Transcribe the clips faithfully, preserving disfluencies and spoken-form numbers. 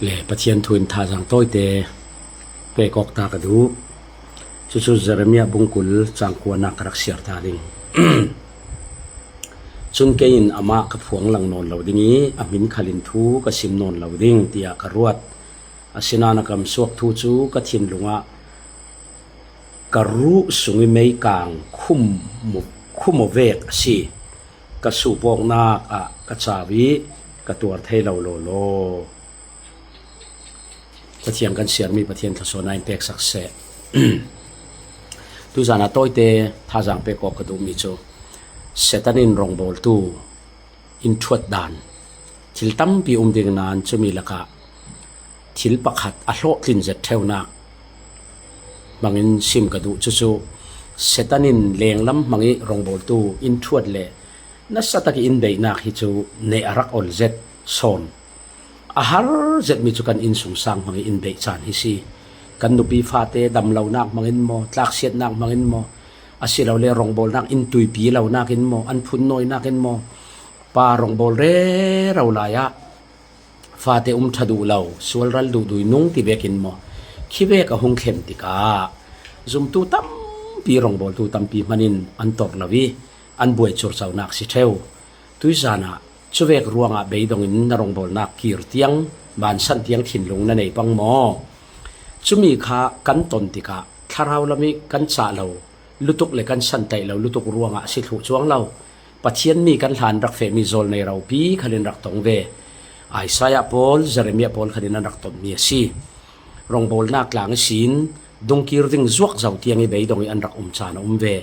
Le Pathian thu in thazang tawite pek awk ta ka duh. Cucu Jeremiah bungkul cangkuanak ka rak siar ta ding. Cun kei in amah ka phuang lang nawn lo ding i a hmin khal in thu ka sim nawn lo ding, tiah ka ruat. Asinain a kamsuak thu cu ka thinlung ah ka ruh sung i meikang khum, khum aw vek a si. Ka suupawknak ah ka cau i ka tuar thei lo lawlaw. Pathian kan siarmi Pathian thluasuahnak in peksak seh. Tuzan ah tawite thazang pek awk ka duhmi cu Satan in rawngbawltu in ṭhuat dan thil tampi um ding nan cumi lakah thil pakhat a hlawhtlin zet ṭheunak hmangin sim ka duh. Cucu Satan in lenglam hmang i rawngbawltu in ṭhuat le nasa tak i in beihnak hi cu neh a rak ol zet sawn. A har zetmi cu kan innsungsang hmang i in beih caan hi si. Kan nupi fate damlonak hmangin maw, tlaksiatnak hmangin maw, asilole rawngbawlnak in tuipi lonak in maw, an phun nawinak in maw, pa rawngbawl rero lai ah fate um ṭha duh lo, sualral duh dui nung ti vekin maw, khi vek a hung thlen tikah zumtu tampi, rawngbawltu tampi hman in an tawrh lo i an buai curconak si ṭheu. Tuizan ah cuvek ruangah beidong in na rawngbawlnak kir tiang, bansan tiang thinlung na nei pang maw? Cumi kha kan ton tikah thlarau lam i kan cah lo lutuk le kan santaih lo lutuk ruangah a si thluh cuang lo. Pathian mi kan hlan rak fehmi zawlnei ropi khalin rak tong ve. Isaiah pawl, Jeremiah pawl khalin an rak tonmi a si. Rawngbawlnak tlang ihsin dungkir ding zuak zo tiang i beidong i an rak um caan a um ve.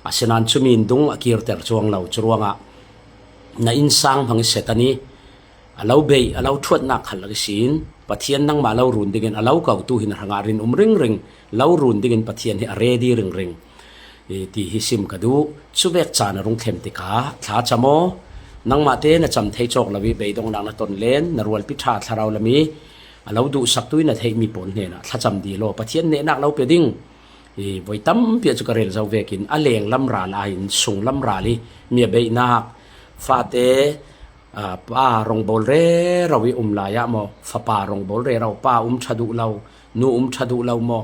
Asinain cumi in dung a kirter cuang lo. Curuangah na innsang hmang i Satan i a lo beih, a lo ṭhuatnak khal lak ihsin Pathian nangmah lo run dingin a lo kotu hin hrangah rin um ringring, lo run dingin Pathian hi a ready ringring i ti hi sim ka duh. Cuvek caan a rung thlen tikah thlacam aw. Nangmah te na cam thei cawk lo i beidongnak na ton len, na rualpi ṭha thlarau lam i a lo duhsaktu i na theihmi pawl hnenah thlacam dih law, Pathian nehnak lo pe ding. I voi tampi ah cu ka rel zo vekin a lenglam ral aiin sunglam ral i mi a beihnak fate, aa, pa rawngbawl rero i um lai ah maw, fapa rawngbawl rero, pa um ṭha duh lo, nu um ṭha duh lo maw,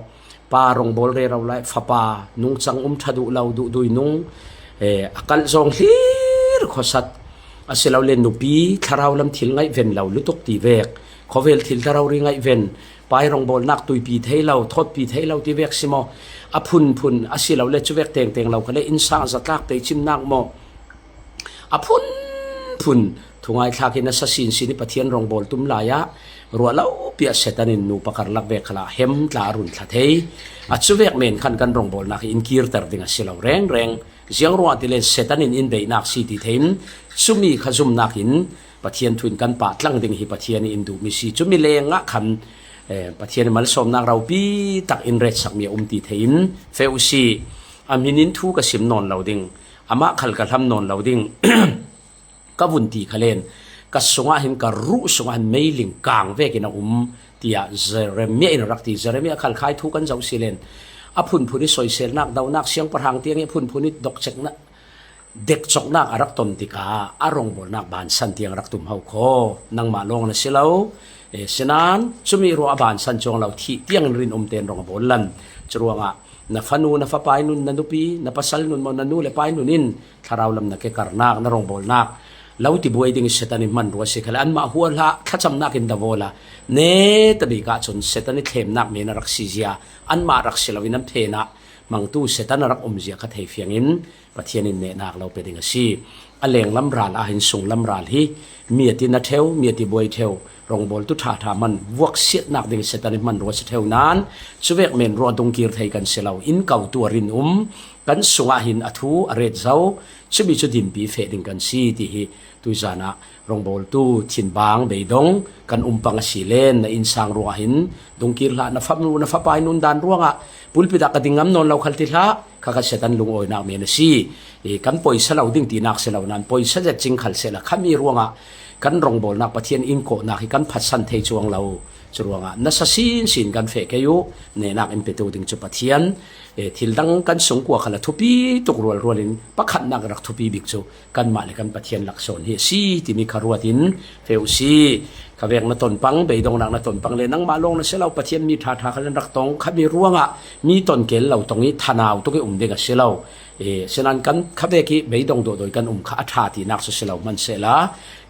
pa rawngbawl rero lai, fapa nungcang um ṭha duh lo, duhdui nung, eh, a kalh zawng hlir khuasat, asilole nupi thlarau lam thil ngaihven lo lutuk ti vek, khawvel thil thlarau ri ngaihven, pa i rawngbawlnak tuipi thei lo, thawtpi thei lo ti vek si maw, a phunphun asilole cuvek tengteng lo kha le innsang zatlak teicimnak maw, a phunphun thungai thlak in a sa sinsin i Pathian rawngbawl tum lai ah ruah lo piah Satan in nupa karlak vek khalah hem tla a run thla thei. A cuvek men khan kan rawngbawlnak hi in kirter ding a si lo rengreng. Ziang ruangah ti le Satan in in beihnak si ti thei in cumi kha zumnak in Pathian thu in kan pah tlang ding hi Pathian i in duhmi si. Cumi lengah khan, eh, Pathian i malsawmnak ropi tak in retsakmi a um ti thei in feh uh si. A hmin in thu ka sim nawn lo ding, amah khal ka hlam nawn lo ding. Ka vun ti kha len, ka sungah hin, ka ruh sungah hin meiling kang vekin a um, tiah Jeremiah in a rak ti. Jeremiah khal khai thu kan zoh si len, a phunphun i soiselnak, donak, siangpahrang tiang i a phunphun i dokceknak, dekcoknak a rak ton tikah a rawngbawlnak bansan tiang a rak tum ho khaw. Nangmah lawng na si lo, eh, sinan cumi ruah a bansan cuang lo, thih tiangin rinum tein rawngbawllan. Curuangah na fanu, na fapai nun, na nupi, na pasal nun maw, na nu le pai nun in thlarau lam na kekarnak, na rawngbawlnak lo tibuai ding i Satan i hmanrua si kha le anmah huahlah thlacamnak in davaw la, neta bik ah cun Satan i thlemnak men a rak si zia, anmah rak si lo in an phenah hmangtu Satan a rak um zia kha thei fiangin Pathian in nehnak lo pe ding a si. A lenglam ral ah hin sunglam ral hi mi a ti na ṭheu, mi a ti buai ṭheu, rawngbawltu ṭhaṭha hman vuaksiatnak ding Satan i hmanrua si ṭheu nan, cuvek men ruah dungkir thei kan si lo, in kotu a rinum, kan sungah hin a thu a ret zo, cumi cu dinpi feh ding kan si ti hi tuizan ah rawngbawltu thinbang beidong kan um pang a si len, na innsang ruangah hin dungkir hlah, na fanu, na fapai nun dan ruangah pulpit ah ka ding ngam nawn lo khal ti hlah, kha kha Satan lungawinak men a si. I kan poisa lo ding tinak si lo nan, poisa zet cing khal sehla khami ruangah kan rawngbawlnak Pathian in kawhnak hi kan phatsan thei cuang lo. Curuangah nasa sinsin kan feh kei uh, nehnak in petu ding cu Pathian Eh, thil dang kan sungkua kha la thupi tuk rualrualin pakhatnak rak thupi bik cu kanmah le kan Pathian laksawn hi a si timi kha ruatin feh uh si. Khavek na ton pang, beidongnak na ton pang le nangmah lawng na si lo, Pathian mi ṭha ṭha khal in rak tong khami ruangah mi ton kel lo tong i thanau tuk i um ding a si lo. Eh, sinan kan khavek i beidong dawhdawh i kan um kha a ṭha tinak cu si lo hmansehla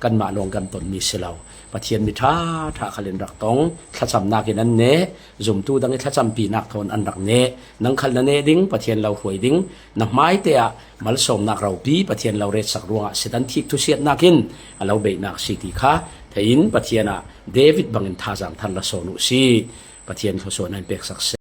kanmah lawng kan tonmi si lo. Pathian mi ṭha ṭha khal in rak tong, thlacamnak in an neh, zumtu dang i thlacampinak thawn an rak neh. Nang khal na neh ding, Pathian lo hruai ding, na hmaite ah malsawmnak ropi Pathian lo retsak ruangah Satan thik thusiatnak in a lo beihnak si ti kha thei in Pathian ah David bangin thazaang thar la sawn uh si. Pathian thluasuah nan peksak seh.